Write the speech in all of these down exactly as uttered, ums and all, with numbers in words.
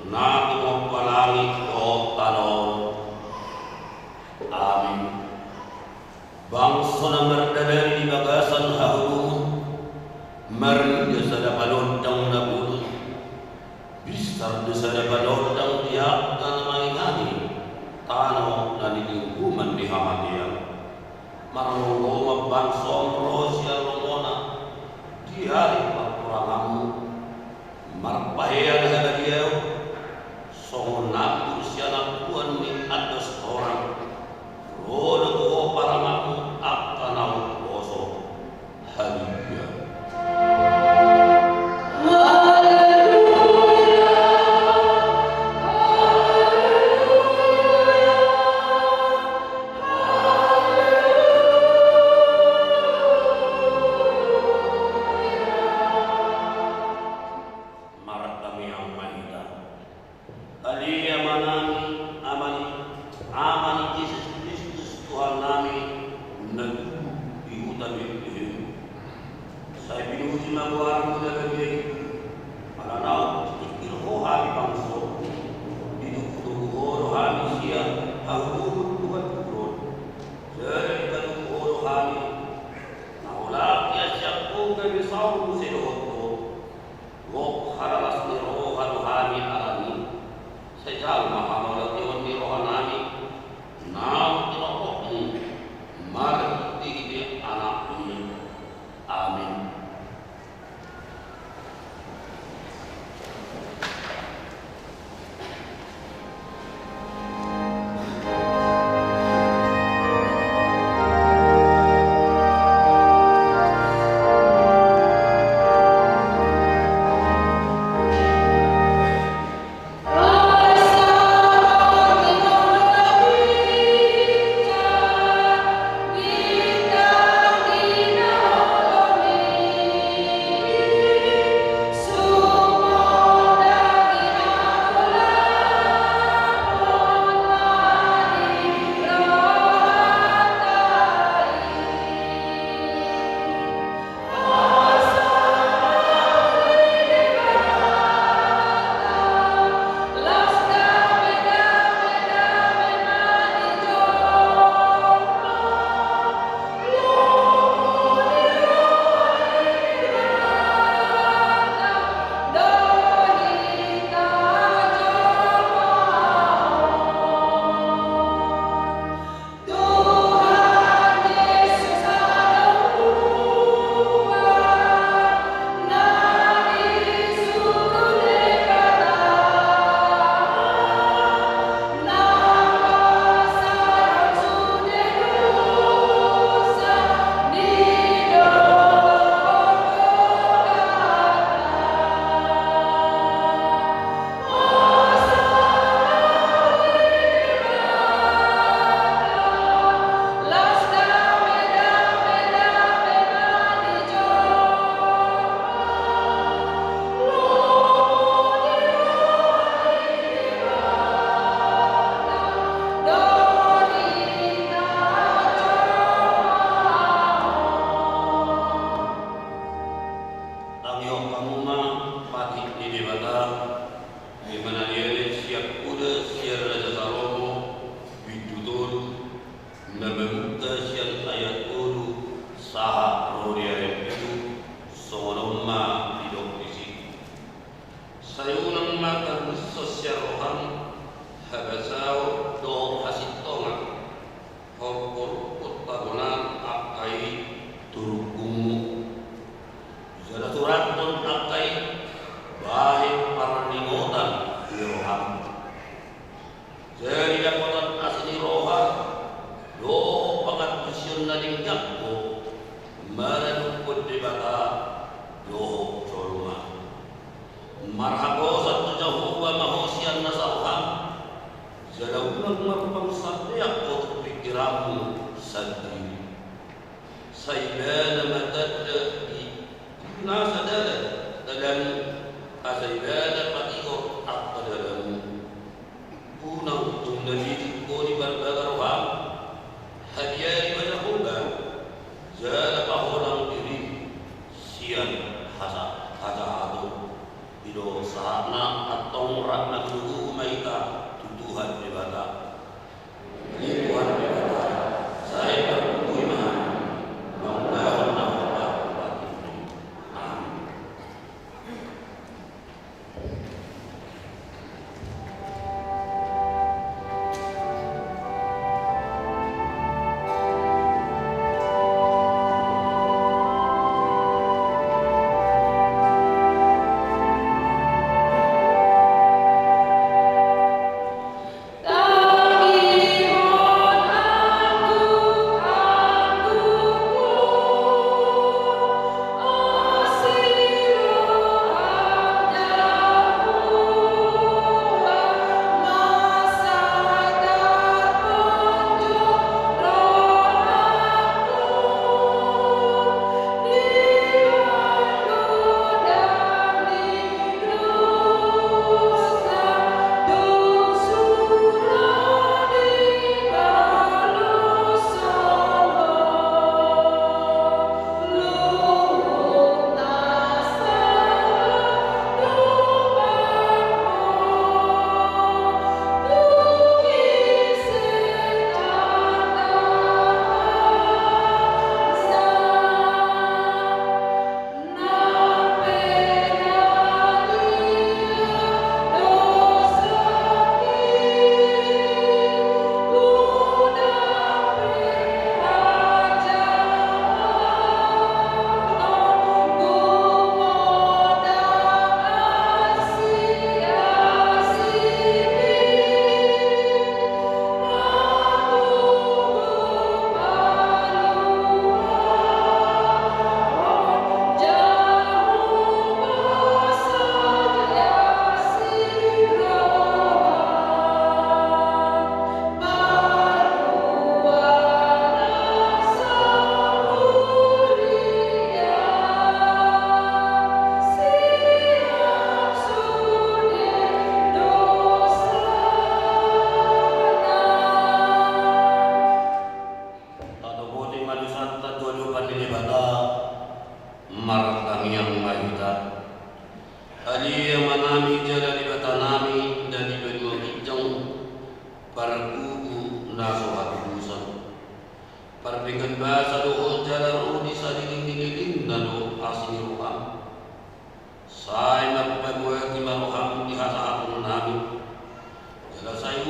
Na tumompa langit dohot tano on. Amin. Bangso na mardalani di bagasan haholomon, marnida sada panondang na butut, binsar do sada panondang di angka na mangingani tano na nilinggoman ni hamatean. Marlomloman bangso on ro sian lomona di ari parturanganmu. Marpahean habadiaon songon nanggur sian angkuan ni andos torang. Ro do tu ho paranganmu angka na umposo. Haleluya. Martamiang ma hita. Ale Amanami, Ama ni, Ama ni Jesus Kristus Tuhannami, na tubu di huta Betlehem. Sai pinuji ma goarmu na badia i, ala naung ditingkir ho hami bangso, ditogutogu ho do hami sian haholomon tu hatuburon, jala dipatogu ho do hami, na holan diasian ho gabe saur muse dohot ho. Gok hararas ni roha do hami alani, sai jalo ma hamauliateon ni rohanami naung tinopotmu marhitehite Anakmu. Amin. Tangihon hamu ma patik ni Debata. Ima na niaden sian Huda sian Raja Salomo, bindu tolu, na mamungka sian ayat tolu sahat ro di ayat pitu, songon on ma didok disi. Sai unang ma tabushon sian roham habasaon dohot hasintongan, hombar rumput tabonan angka i tu rungkungmu. Jala surathon angka i bahen parningotan di roham. Jadi dapotan asi ni roha dohot pangantusion na denggan do manadingkon Debata dohot jolma. Marhaposan tu Jahowa ma ho sian nasa roham, jala unang marpangunsandean ho tu pingkiranmu sandiri. Sai ibana ma tanda di nasa dalan, dalanmu, asa ibana patigor angka dalanmu. Unang tung na bijik ho di parbaga roham, habiari ma Jahowa, jala paholang dirim sian hasa-, hajahaton. I do sahatna, antong rap ma tu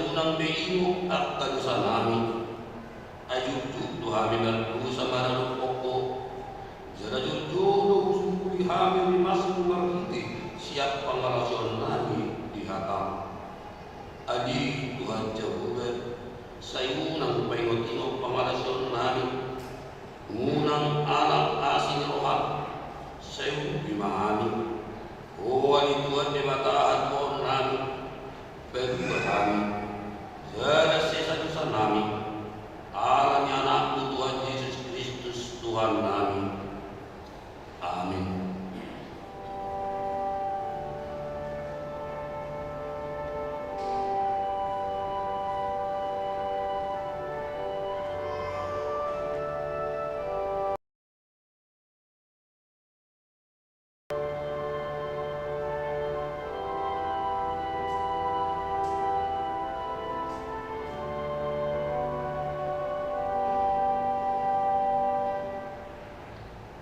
unang be ingot angka dosanami. Ai jotjot do hami mardosa maradophon Ho. Jala jotjot do husungkuli hami rimasMu marhite sian pangalaosionami di hataM. Ale Tuhan Jahowa, sai unang paingotingot pangalaosionami. Unang alang asi ni rohaM, sai urupi ma hami. O ale Tuhan Debata hatuaonnami, palua hami, jala sesa dosanami, ala ni AnakMu Tuhan Jesus Kristus Tuhannami. Amin.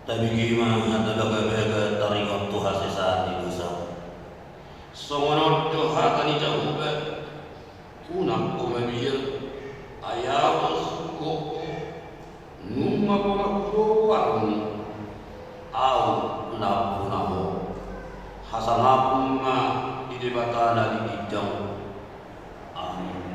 Tabege ma hata bagabaga taringot tu hasesaan ni dosa. Songon on do hata ni Jahowa: Unang ho mabiar, ai Ahu do sungkunon ho. Nunga pola hujou goarMu, Ahu nampuna ho. Hasangapon ma di Debata na di ginjang. Amin.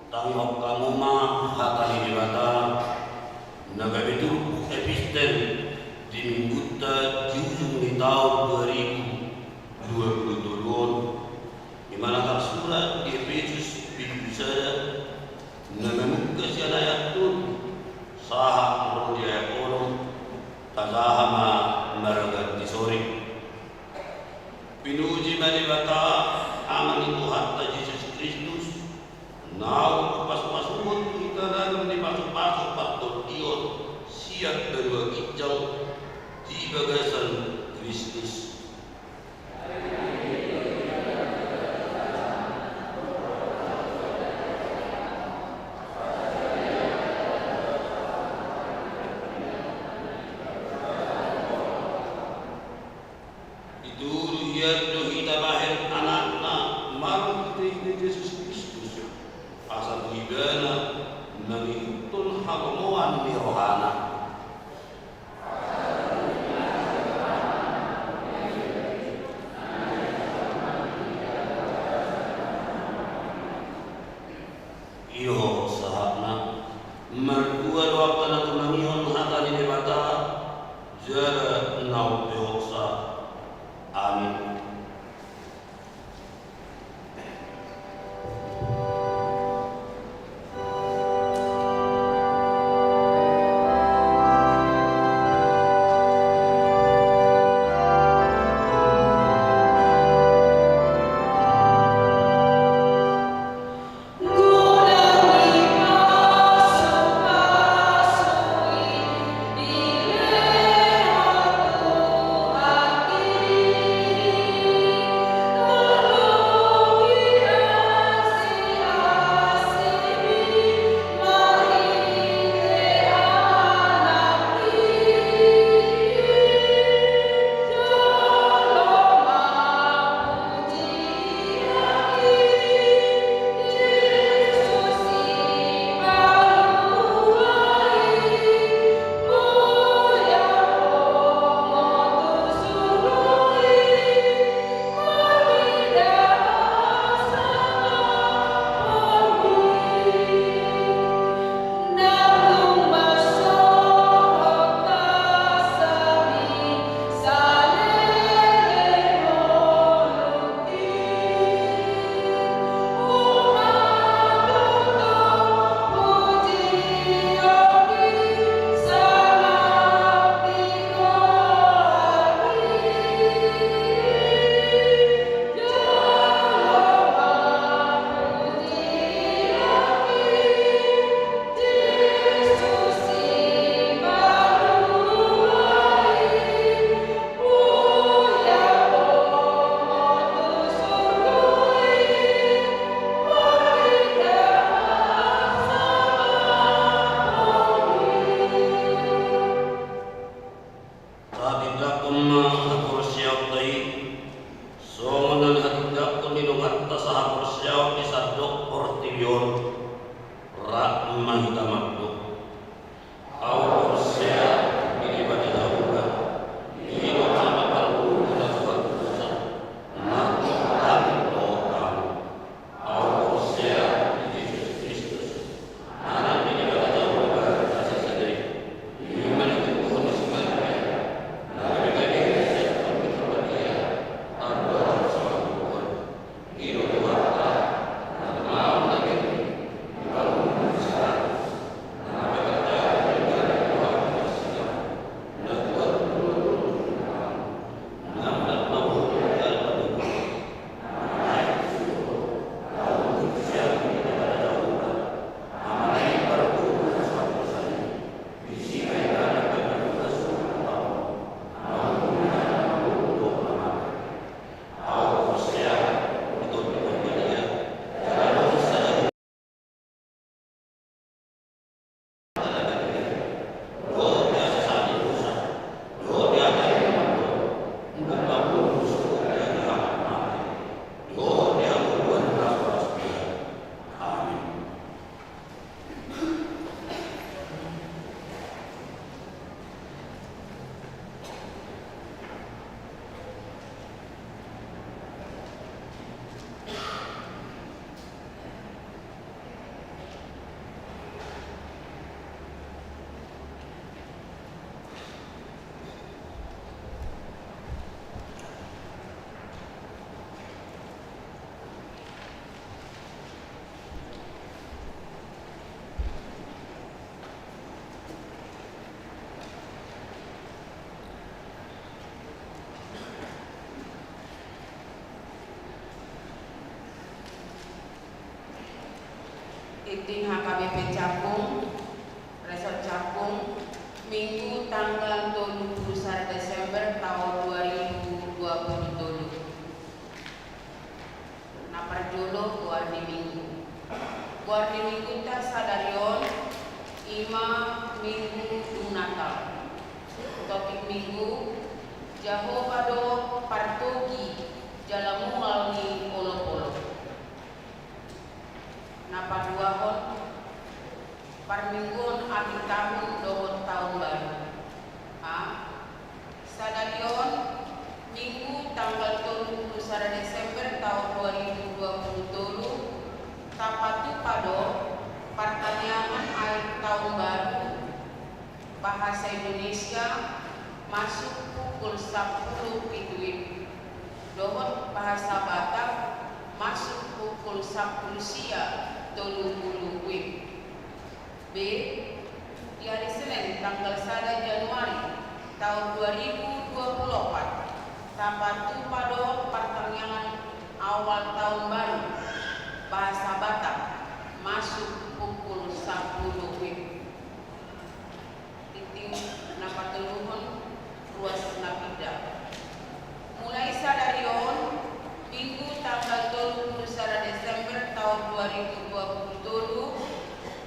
Tangihon hamu ma hata ni Debata na gabe turpuk epistel di minggunta di ujung ni taon dua ribu dua puluh tolu on, i ma na tarsurat di Epesus bindu sada, na mamungka sian ayat tolu sahat ro di ayat onom. Tajaha ma marganti soring. Pinuji ma Debata, Ama ni Tuhanta Jesus Kristus, naung pasu-pasuhon tu hita ragam ni pasu-pasu partondion sian banua ginjang di bagasan Kristus. Ditoru hian do hita bahen Anakna marhite-hite Jesus Kristus, asa tu Ibana mangihuthon halomoan ni rohana. I do sahatna. Martua do angka na tumangihon hata ni Debata jala na umpeopsa. Amin. Haporseaonta i, songon na nihatindangkon ni donganta sahaporseaon di sandok portibi on, rap ma hita mandok. Ahu porsea di Debata Jahowa, i do Ama parguru na tuhan dosa, na tuhan dosa. Ahu porsea di Jesus Kristus, Anak ni Debata Jahowa na sasada i, i ma na tinadinghon ni si Maria, na gabe sian Tondi Porbadia, tardongan sian panguburan, i do Tuhanta, na tumaon lagi, di parungkilon ni si Pilatus, na gabe parjolo di ari paduahon ni parsidangan, na tuat tu ngolu ni Tuhanta, na mangulahon na hurang di ari paduahon. Tintin H K B P Cakung, Resort Cakung, Minggu tanggal tolu pulu sada Desember taon dua ribu dua pulu tolu. Na parjolo goar ni Minggu. Goar ni Minggunta sadari on i ma Minggu dung Natal. Topik Minggu: Jahowa do partogi jala mual ni olopolop. Na paduahon, parmingguon akhir tahun dohot taon baru. A. Sadari on, Minggu tanggal tolu pulu sada Desember taon dua ribu dua pulu tolu, tapatupa do partangiangan akhir tahun baru bahasa Indonesia masuk pukul sampulu pitu WIB, dohot bahasa Batak masuk pukul sampulu sia tolu pulu WIB. B. Di hari Senin tanggal sada Januari taon dua ribu dua pulu opat, tapatupa do partangiangan awal tahun baru bahasa Batak masuk pukul sampulu WIB. Tintin na patoluhon, ruas na pinda. Mulai sadari on, Minggu tanggal tolu pulu sada Desember taon dua ribu dua pulu tolu,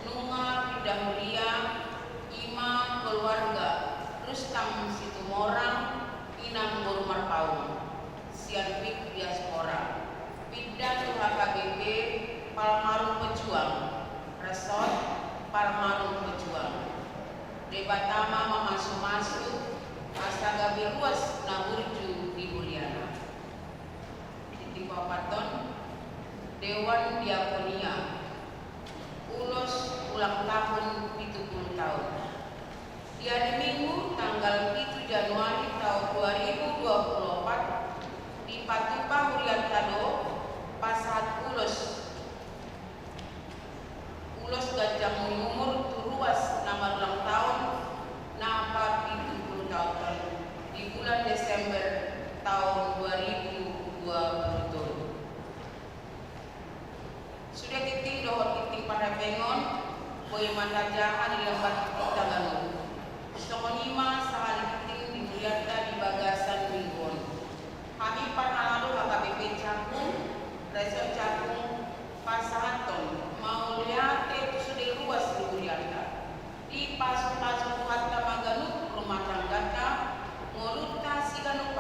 nunga pinda huria i ma keluarga Rustam Situmorang, Inang Boru Marpaung, sian P I K diaspora, pinda tu H K B P Palmarung Pejuang, Resort Palmarung Pejuang. Debata ma mamasumasu asa gabe ruas na burju di huriana. Tintin paopathon, Dewan Diakonia, ulos ulang tahun pitu pulu taon. Di hari Minggu tanggal pitu Januari taon dua ribu dua pulu opat, dipatupa hurianta do pasahat ulos, ulos ganjang ni umur tu ruas na marulang tahun na papitu pulu taon on di bulan Desember taon dua ribu dua pulu tolu. Sude tintin dohot tintin parhepengon boi ma tajaha di lembar tintinta ganup. Songon i ma sahali tintin di hurianta di bagasan Minggu on. Hami parhalado H K B P Cakung, Resort Cakung, pasahathon mauliate tu sude ruas ni hurianta. Dipasupasu Tuhanta ma ganup rumah tangganta, ngolunta siganup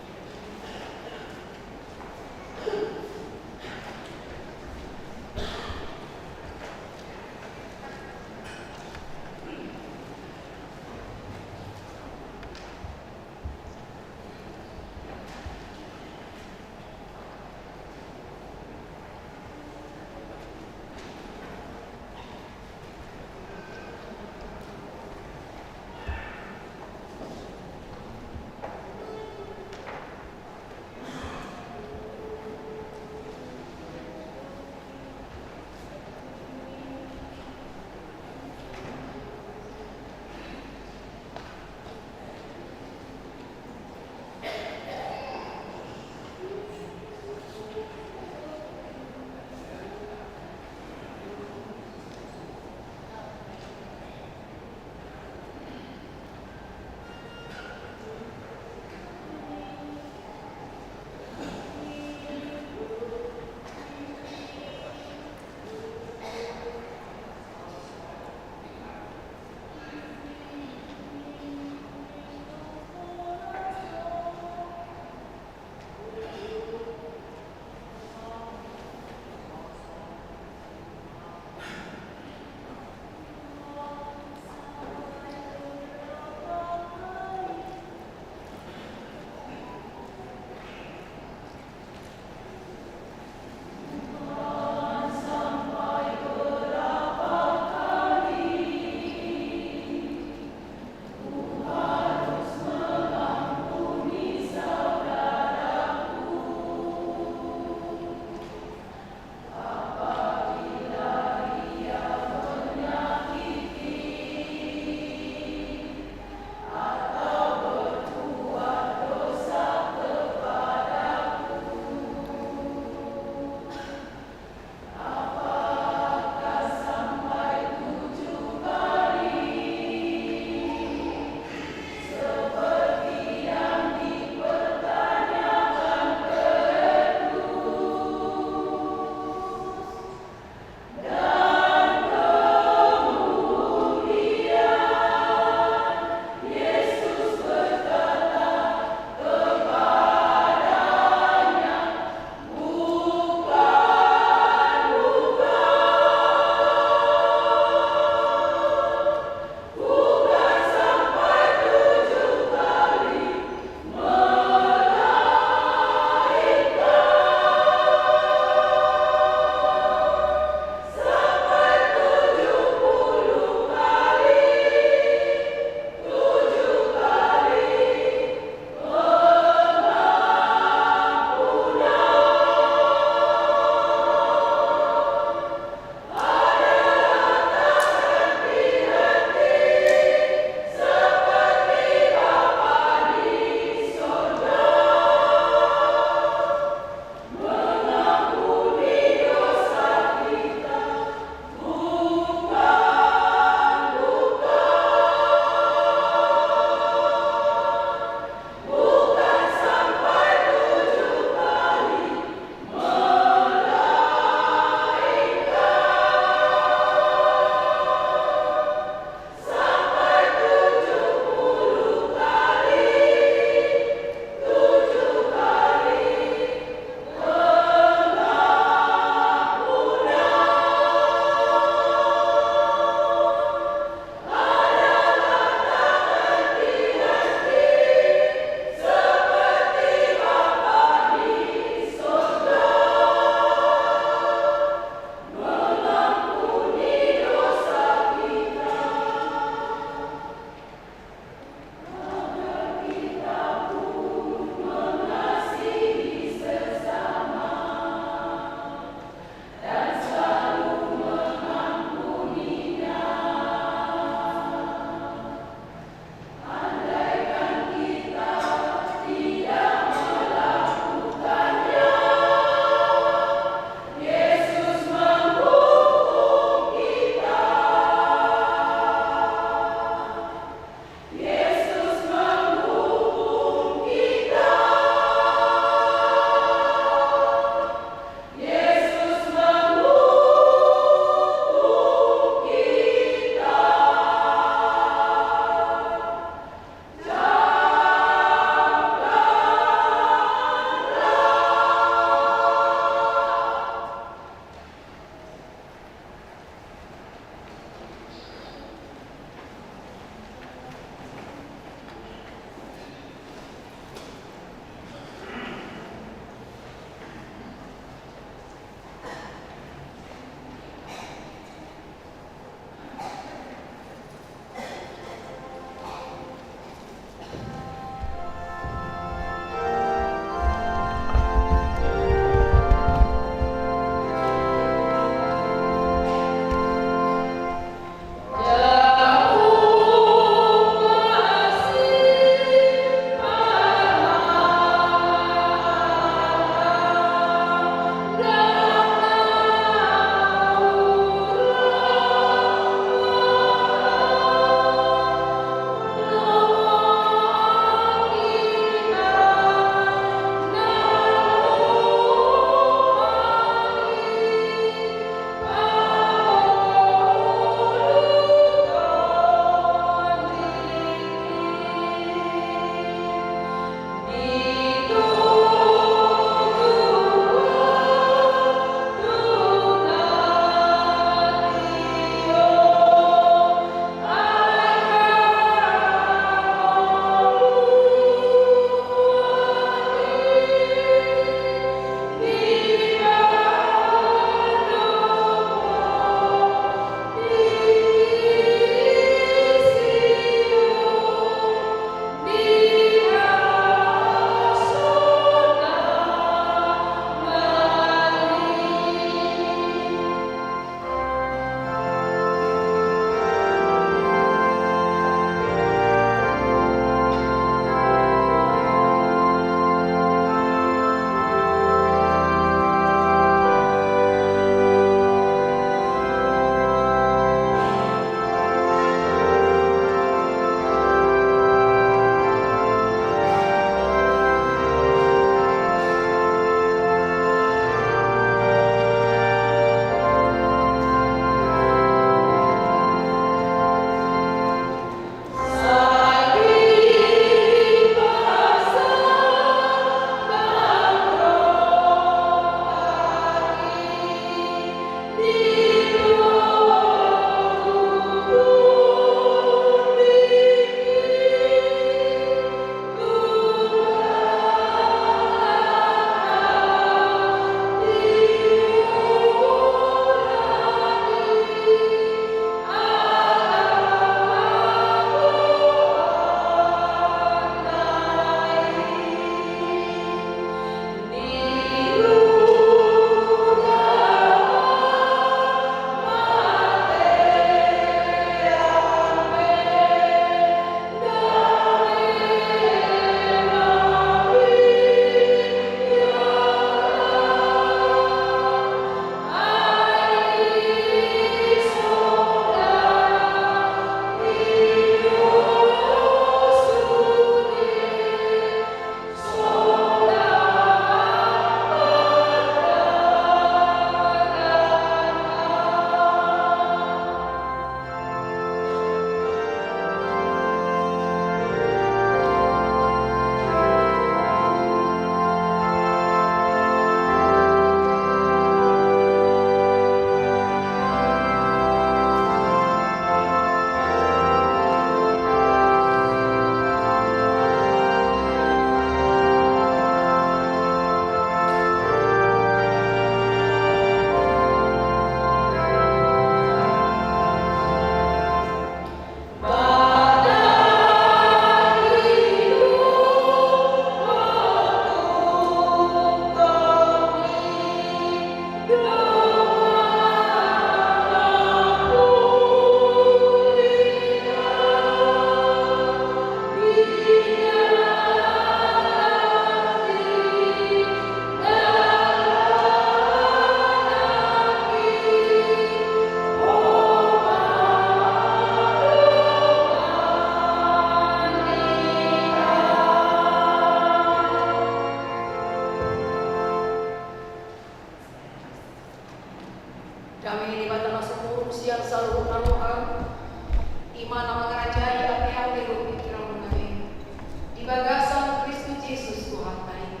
Bagasan Kristus Jesus Tuhanta i.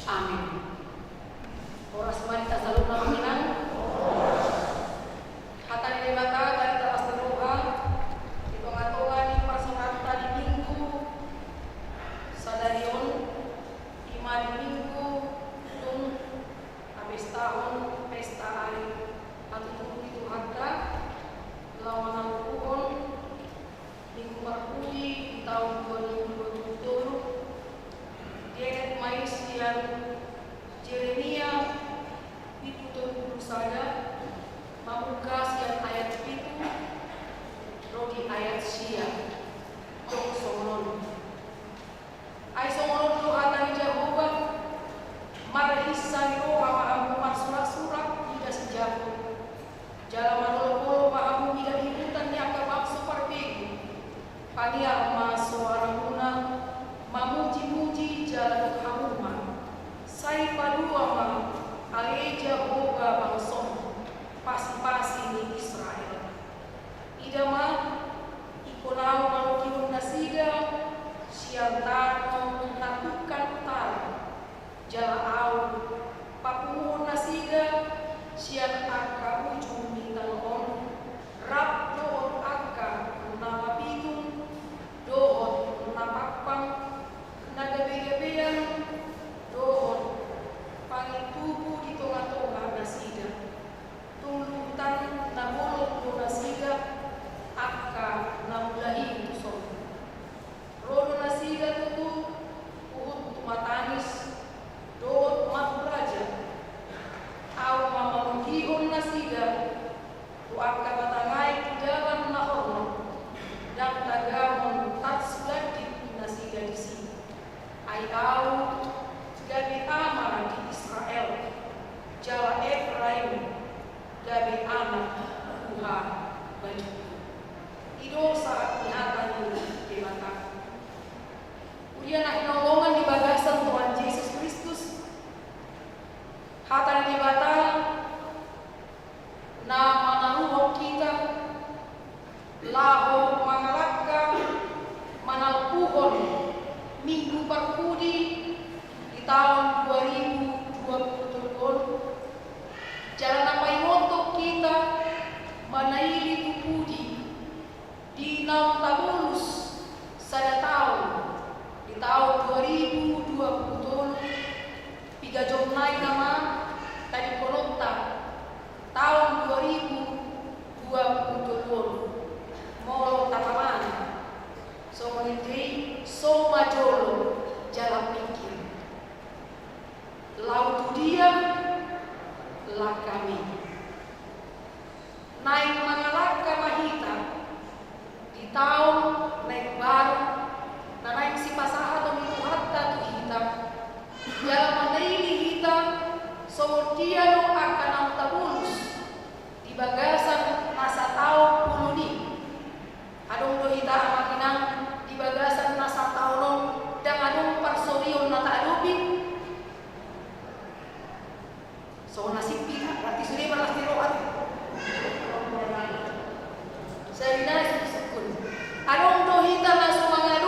Amin. Horas ma di hita saluhutna, Amang Inang. Hata ni Debata, taida las ni roha di tongatonga ni parserahan ni Minggu sadari on, i ma di Minggu tung hapestahon pesta ari hatutubu ni Tuhanta, laho mangalangkuhon Minggu Parpudi di taon dua ribu dua puluh tolu, dienet ma i sian Jeremia pitu tolu pulu sada, mamungka sian ayat pitu ro di ayat sia. Didok songon on. Ai songon on do hata ni Jahowa: Marhinsai roha ma hamu marsuraksurak mida si Jakob, jala marolopolop ma hamu mida di huta ni angka bangso parbegu. Pangiar ma soaramuna, mamujimuji jala dok hamu ma: Sai palua ma ale Jahowa bangsom, pasipasi ni Israel. Ida ma, ingkon Ahu manogihon nasida sian tano na tungkan utara, jala Ahu papunguhon nasida sian angka ujung ni tano on, rap dohot angka na mapitung dohot na pangpang, na gabegabean dohot pangintubu di tongatonga nasida. Tung luhutan na bolon do nasida angka na mulahi tuson. Ro do nasida tutu huhut tumatangis dohot mamburaja. Ahu ma manogihon nasida tu angka batang aek di dalan na hornop, ndang tagamon tarsulandit nasida disi. Ai Ahu gabe ama di Israel, jala Efraim gabe anak huhabajunghon. I do sahat ni hata ni Debata. Huria na hinaholongan di bagasan Tuhan Jesus Kristus, hata ni Debata na mangaluhon hita laho mangalangka mangalangkuhon Minggu Parpudi di taon dua ribu dua puluh tolu on, jala na paingothon hita manaili tu pudi di naung tabolus sada taon di taon dua ribu dua puluh tolu, piga jomna i nama tadingkononta taon dua ribu dua puluh tolu on. Molo tapaman songon i, so ma jolo jalan pikir. Laho tu dia langkami? Naeng mangalangka ma hita di taon na imbaru na naeng sipasahaton ni Tuhanta tu hita, jala manaili hita songon dia do angka naung tabolus di bagasan na sataon bolon i. Adong do hita, Amang Inang, di bagasan na sataon on ndang adong parsorion na taadopi? Songon na sipit, berarti sude ma las ni roha. Sai na sungkunsungkun. Adong do hita na so mangalo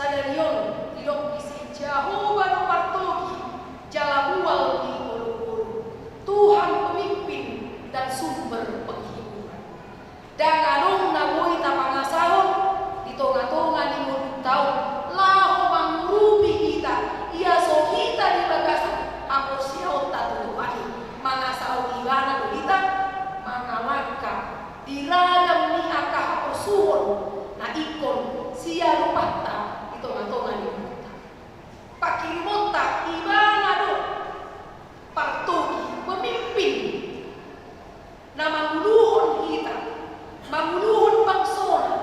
Sadari on didok disi, Jahowa do partogi jala mual ni olopolop, Tuhan pemimpin dan sumber penghiburan. Ndang adong na boi tapangasahon di tongatonga ni ngolunta on laho mangurupi hita, ia so hita di bagasan haporseaonta tu Tuhan i. Mangasahon Ibana do hita mangalangka di ragam ni angka haporsuhon na ingkon sialupanta di tongatonga ni ngolunta. Pangkirimonta Ibana do partogi, pemimpin, na manguluhon hita, manguluhon bangsona.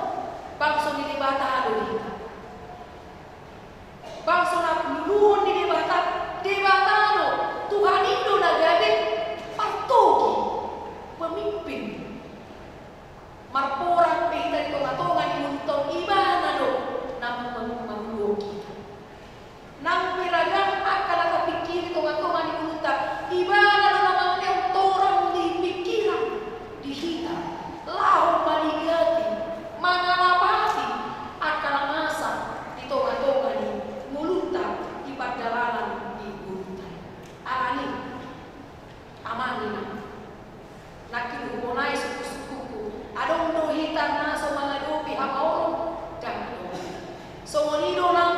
Bangso ni Debata do hita. Bangso na manguluhon ni Debata, Debata do. Tuhan i do na gabe partogi, pemimpin. Marporang pe hita di tongatonga ni ngolunta on, Ibana do na manguluhon hita. Nang pe ragam angka na tapingkiri di tongatonga ni ngolunta, Ibana do na mangalehon torang di pingkiran di hita laho manigati, mangalapati angka na masa di tongatonga ni ngolunta, di pardalanan ni ngolunta. Alani, amang inang, nangkin huboan i suku-sukuku, adong do hita na so mangadopi hamaolon? Ndang adong. Songon i do nang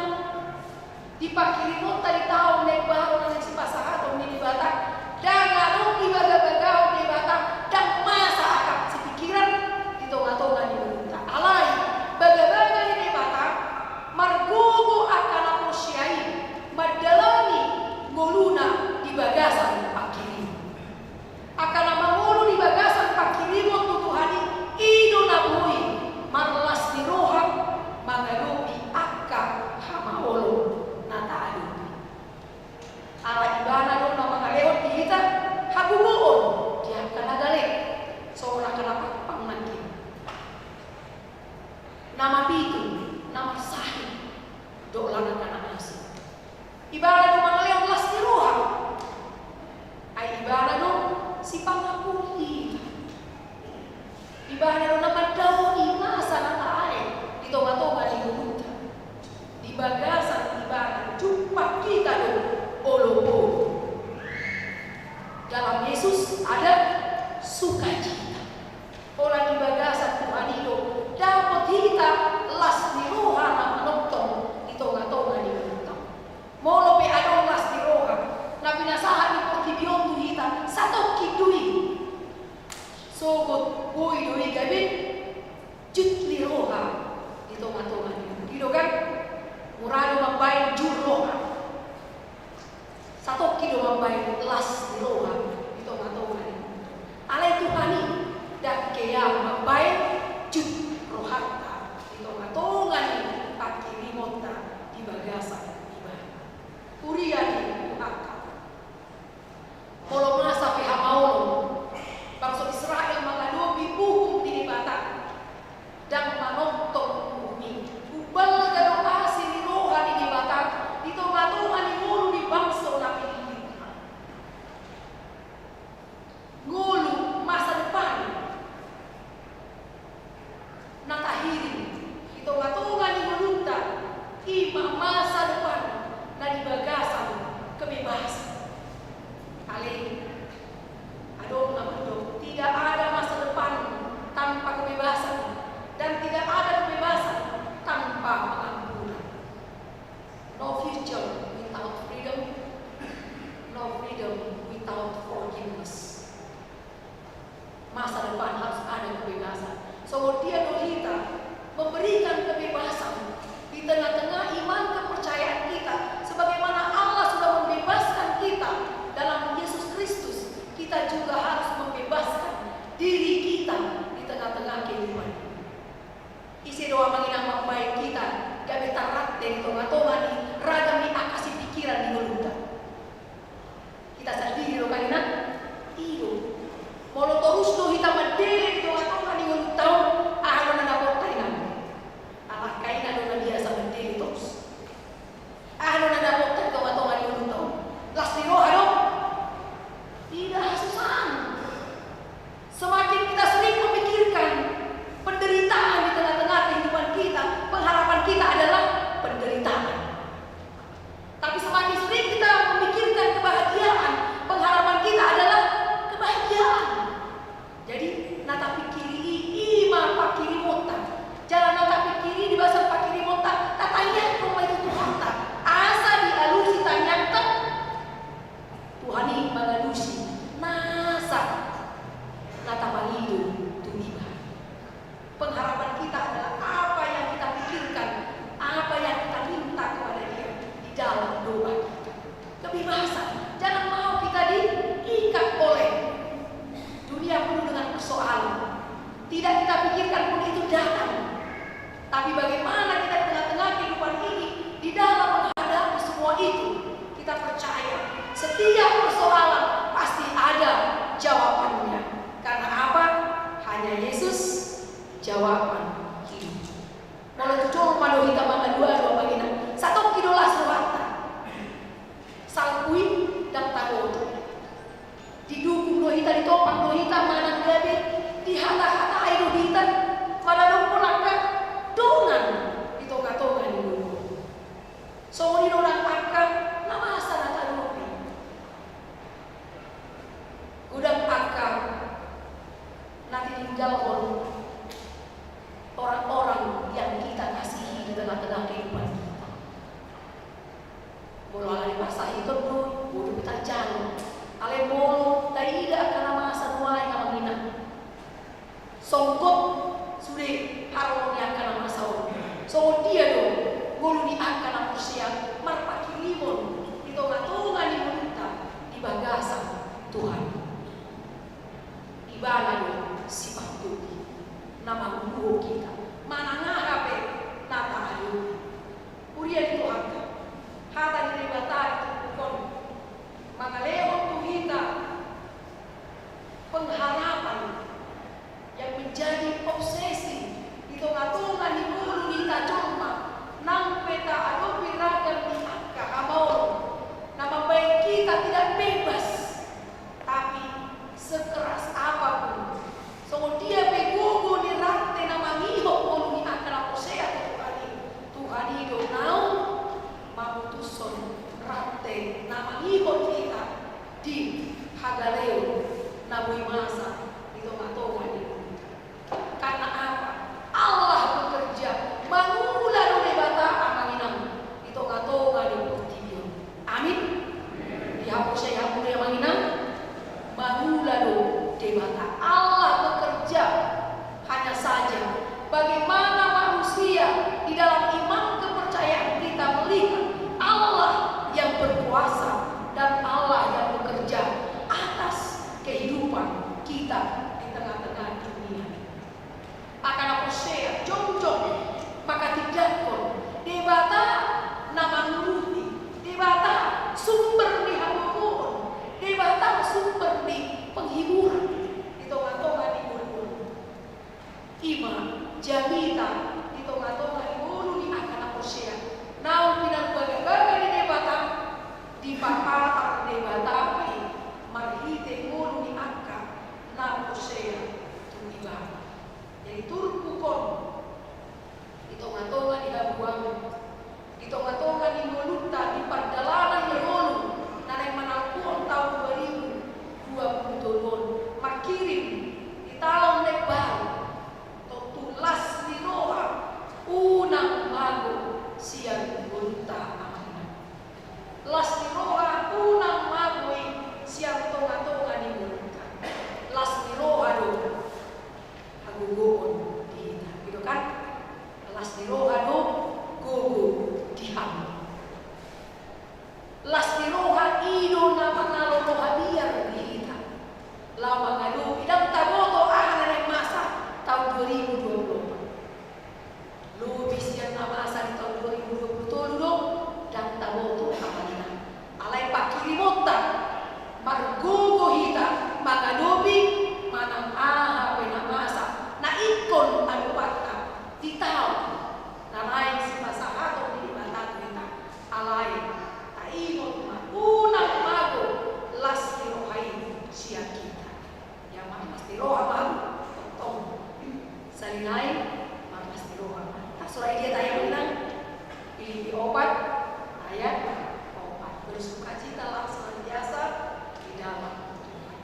di pangkirimonta di taon na imbaru na naeng sipasahaton ni Debata, ndang adong dibagabagahon Debata, ndang masa angka sipingkiran di tongatonga ni ngolunta. Alai bagabaga ni Debata margogo angka na porsea i mandalani ngoluna di bagasan pangkirimon. Angka na mangolu di bagasan pangkirimon tu Tuhan i, i do na boi marlas ni roha mangadopi angka hamaolon na taadopi. Ala Ibana do na mangalehon di hita hagogoon di angka na gale, songon angka na pangpang nangkin, na mapitung, na marsahit, dohot angka na asing. Ibana do mangalehon las ni roha. Ai Ibana do sipangapuli hita. Ibana do na mandaohi masa na tabaen di tongatonga ni ngolunta. Di bagasan Ibana jumpang hita do olopolop. Dalam Yesus ada sukacita. Holan di bagasan Tuhan i do dapot hita las ni roha na manongtong di tongatonga ni ngolunta. Molo pe adong las ni roha na pinasahat ni portibi on tu hita, satongkin do i. Sogot boi do i gabe tengah-tengah kehidupan kita. Molo ala ni parsahiton do, boi do tarjalo. Alai molo taida angka na masa nuaeng, amang inang, songgop sude haroro ni angka na masa on. Songon dia do ngolu ni angka na porsea marpanghirimon di tonga-tonga ni ngolunta di bagasan Tuhan. Ibana do sipanggohi na manguruhon hita manang aha pe na tahadopi. Huria ni Tuhanta, hata ni Debata di turpuk on mangalehon tu hita pengharapan yang menjadi obsesi di tonga-tonga ni ngolu ni hita jolma. Nang pe tahadopi ragam ni angka hamaolon na mambahen hita tidak bebas, tapi sekeras apapun, songon dia pe gogo ni rante na mangihot ngolu ni angka na porsea tu Tuhan i, Tuhan i do naung mamutushon rante na mangihot hita di hagaleon na boi masa di tonga-tonga ni ngolunta. Karena apa? Allah bekerja, mangula do Debata, amang inang, di tonga-tonga ni portibi on. Amin. Dihaporseai hamu do i, amang inang, mangula do Debata. Allah bekerja. Hanya saja, bagaimana manusia di dalam iman kepercayaan kita melihat Allah yang berkuasa dan Allah yang bekerja atas kehidupan kita di tengah-tengah dunia. Angka na porsea, jongjong manghatindanghon Debata na mangurupi, Debata sumber ni hagogoon, Debata sumber ni penghiburan di tonga-tonga ni ngolu on. I ma jamita di tonga-tonga ni ngolu ni angka na porsea. Naung pinarbagabaga ni Debata, dipapatar Debata pe marhite ngolu ni angka na porsea tu Ibana. Jadi turpuk on di tonga-tonga ni habuangan, di tonga-tonga ni ngolunta, di pardalanan ni ngolu na naeng manalpuhon taon dua ribu dua puluh tolu on, manghirim di taon na imbaru, tontu las ni roha unang mago sian ngolunta, amang inang. Las ni roha unang mago i sian tonga-tonga ni ngolunta. Las ni roha do hagogoon di hita. I do kan? Las ni roha do gogo di hamu. Las ni roha i do na mangalo roha biar di hita laho mangadopi, ndang taboto aha na naeng masa taon dua ribu dua puluh opat. Lobi sian na masa di taon dua ribu dua puluh tolu do, ndang taboto aha na. Alai panghirimonta margogo hita mangadopi manang aha pe na masa na ingkon adopanta di taon na naeng sipasahaton ni Debata tu hita. Alai taingot ma, unang mago las ni roha i sian hita. Ia marlas ni roha ma hamu, tongtong. Sahali nai marlas ni roha ma. Tarsongon i dia tahe, amang inang? Filipi opat ayat opat. Bersukacitalah senantiasa di dalam Tuhan.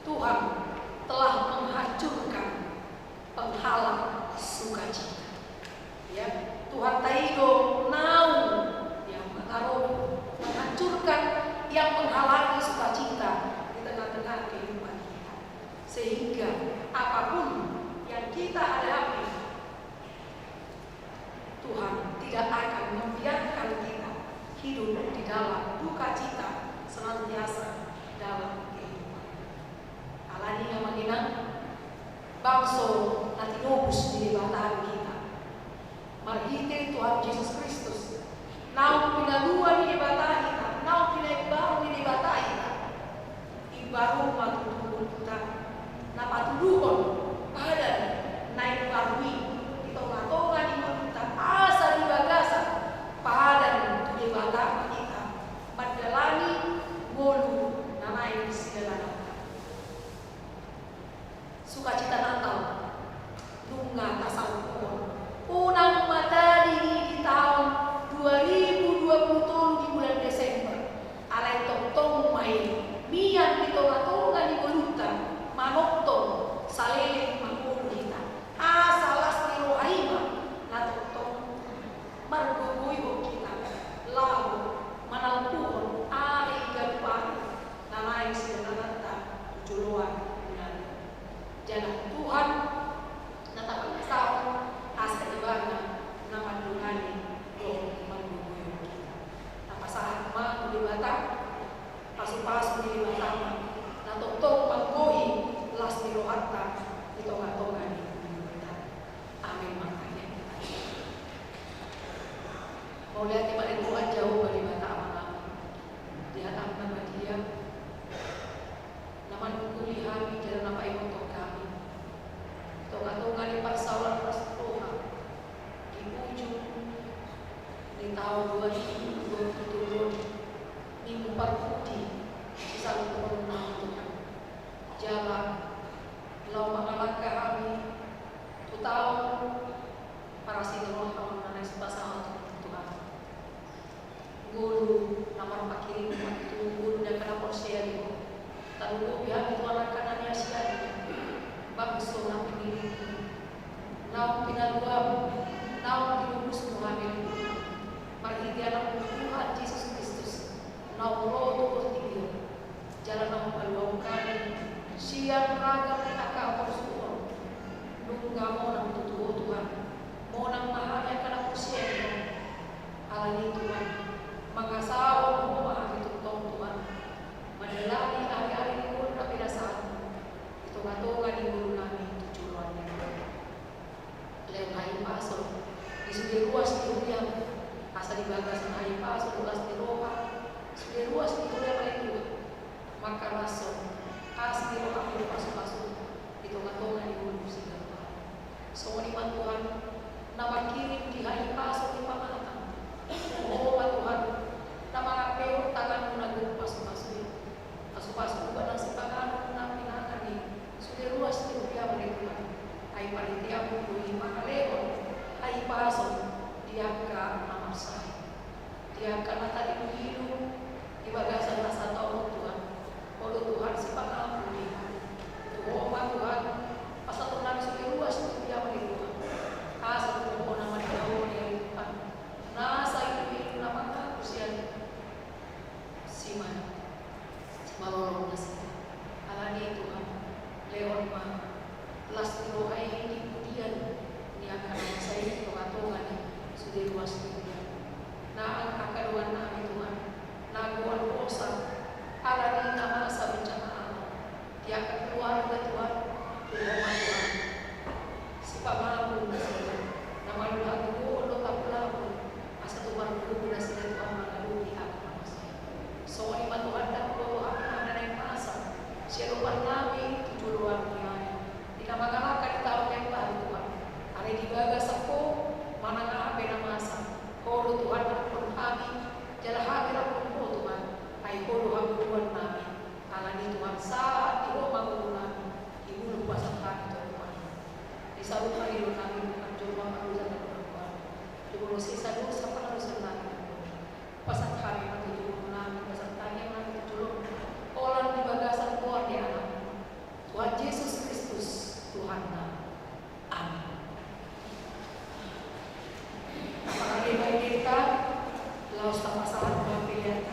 Tuhan telah menghancurkan penghalang sukacita. Ya, Tuhanta i do naung, ya, mangaropi, menghancurkan yang menghalangi sukacita di tengah-tengah kehidupan kita. Sehingga apapun yang kita hadapi, Tuhan tidak akan membiarkan kita hidup di dalam duka cita senantiasa dalam kehidupan. Alani i, amang inang, bangso na tinobus ni Debata do hita marhite Tuhan Jesus Kristus. Naung pinalua ni Debata hita, naung pinaimbaru ni Debata hita. Imbaru ma tutu ngolunta, na patuduhon padan na imbaru i di tonga-tonga ni ngolunta, asa di bagasan padan tu Debata hita mandalani ngolu na naeng sidalananta. Sukacita Natal nunga tasalpuhon. Unang ma tadi di, di taon dua ribu dua puluh tolu di bulan Desember. Alai tongtong ma i mian di tonga-tonga ni ngolunta, manongtong sale Mauliate ma di Tuhan Jahowa Debata Amanami, di hataM na badia, na manungkuli hami jala na paingothon hami. Di tongatonga ni parsaoran las ni roha, di ujung ni taon dua ribu dua puluh tolu on, Minggu Parpudi di saluhutna, Tuhan. Jala laho mangalangka hami tu taon parasirohaon na naeng pasahaton tu hami. Ngolu na marpangkirim tu ngolu ni angka na porsea di Ho. Tarlumobi hami tu angka na niasianMu, bangso na pinilihMu, naung pinaluaMu, naung pinulusMu hami, marhite AnakMu Tuhan Jesus Kristus, naung ro tu portibi on. Jala naung paluahon hami sian ragam ni angka haporsuhon. Nunga monang tutu Ho, Tuhan. Monang ma hami angka na porsea di Ho. Alani i, Tuhan, mangasahon Ho ma hami tongtong, Tuhan, mandalani ari-ari ni ngolu na pinasahatMu di tongatonga ni ngolunami tu joloan ni ari on. Lehon hahipason di sude ruas ni huriaM, asa di bagasan hahipason dohot las ni roha, sude ruas ni huriaM, ale Tuhan, mangkalashon asi ni rohaM dohot pasupasu di tongatonga ni ngolu siganup ari. Songon i ma, Tuhan, na mangkirim di hahipason ni pangatan, Ho ma, Tuhan, na mangampehon tanganMu na gok pasupasu i. Pasupasu upa nang sipanganon na pinangan i sude ruas ni huriaM, ale Tuhan. Ai parhiteanMu do i mangalehon hahipason di angka na marsahit, di angka na tarilu-ilu di bagasan na sataon on, Tuhan. Ho do, Tuhan, sipangampun i. Tu Ho ma, Tuhan, pasahaton nami sude ruas ni huriaM, ale Tuhan. Asa tu Ho na mandao i, ale Tuhan, nasa ilu-ilu na mangaku sian siman, simalolong nasida. Alani i, Tuhan, lehon ma las ni roha i di pudian ni angka na masa i di tongatonga ni sude ruas ni huriaM. Nang angka dongannami, Tuhan, na goar hosa alani na masa bencana alam, di angka keluarga, Tuhan, tu Ho ma, Tuhan, sipangampun nasida, na manjalo hangoluan dohot haporseaon, asa tumangihon nasida, Tuhan, mangadopi angka na masa i. Songon i ma, Tuhan, ndang huboto hami angka na naeng masa sian ompunami tu joloan ni ari on, di na mangalangka di taon na imbaru, Tuhan. Alai di bagasan Ho, manang aha pe na masa, Ho do, Tuhan, rap dohot hami, jala hami rap dohot Ho, Tuhan. Ai Ho do hangoluannami. Alani i, Tuhan, sahat di Ho ma ngolunami, di bulu hupasahat hami tu Ho, Tuhan. Di saluhut pangidoannami, Tuhan, jolo ma pardosa hami tu Ho, Tuhan. Jolo sesa dosa pangalaosionnami, Tuhan. Pasahat hami ma tu Ho ngolunami, pasahat tangiangnami tu joloM, holan di bagasan goar ni AnakMu, Tuhan Jesus Kristus, Tuhannami. Amin. Apalagi baik kita, laos tapasahat ma pelean.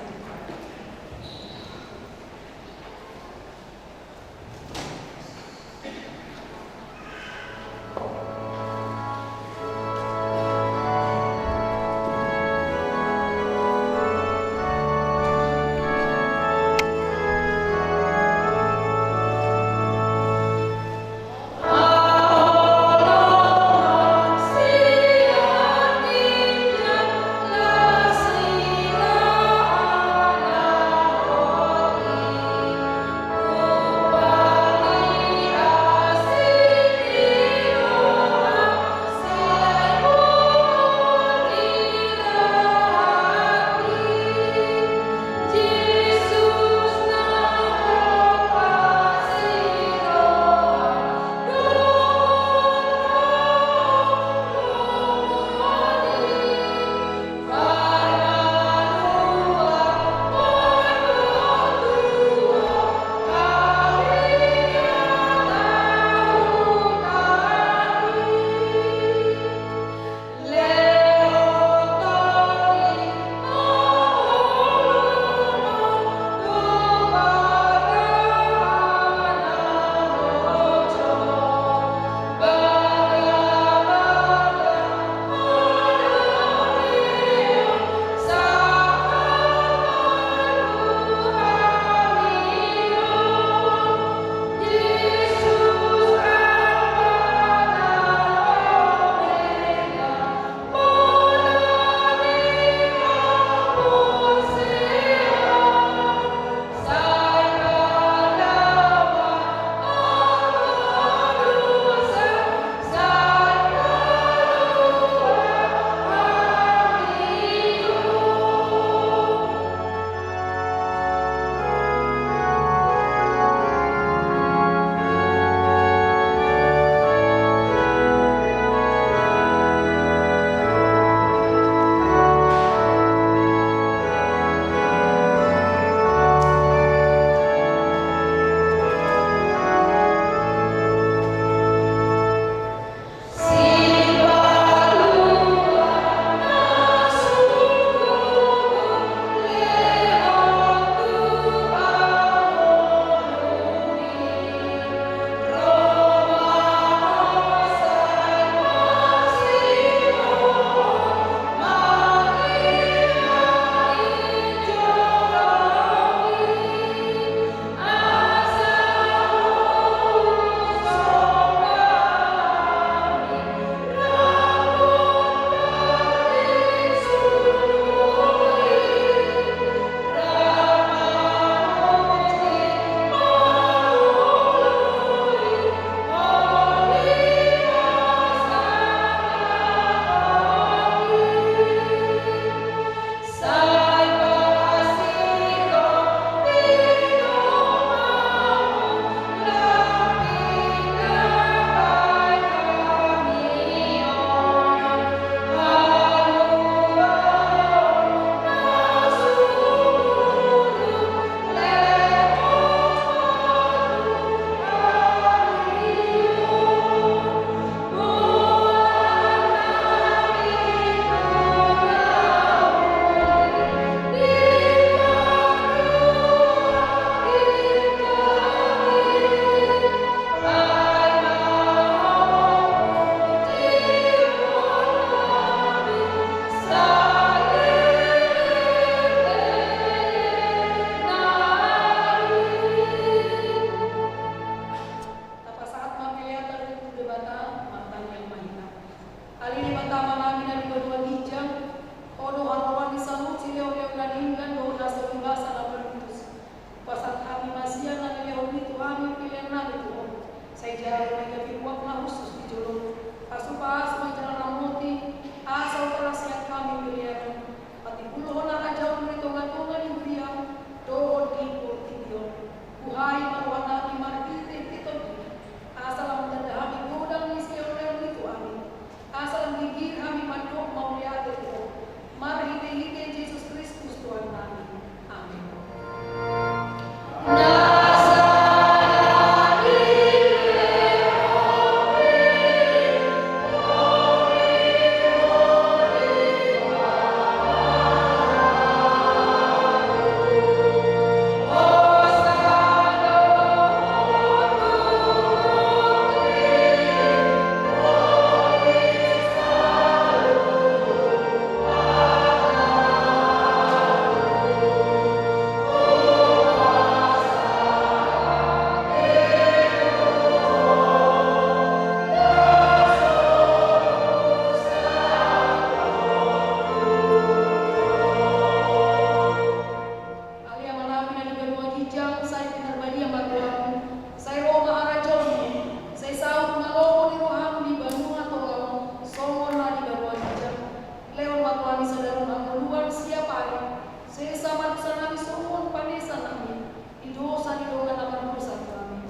Hangoluan siap ai, sesa ma dosanami songon panesanami di dosa ni dongan na mardosa tu hami.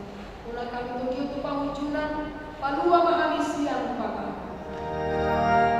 Unang hami togihon tu pangunjunan, palua ma hami sian pangago.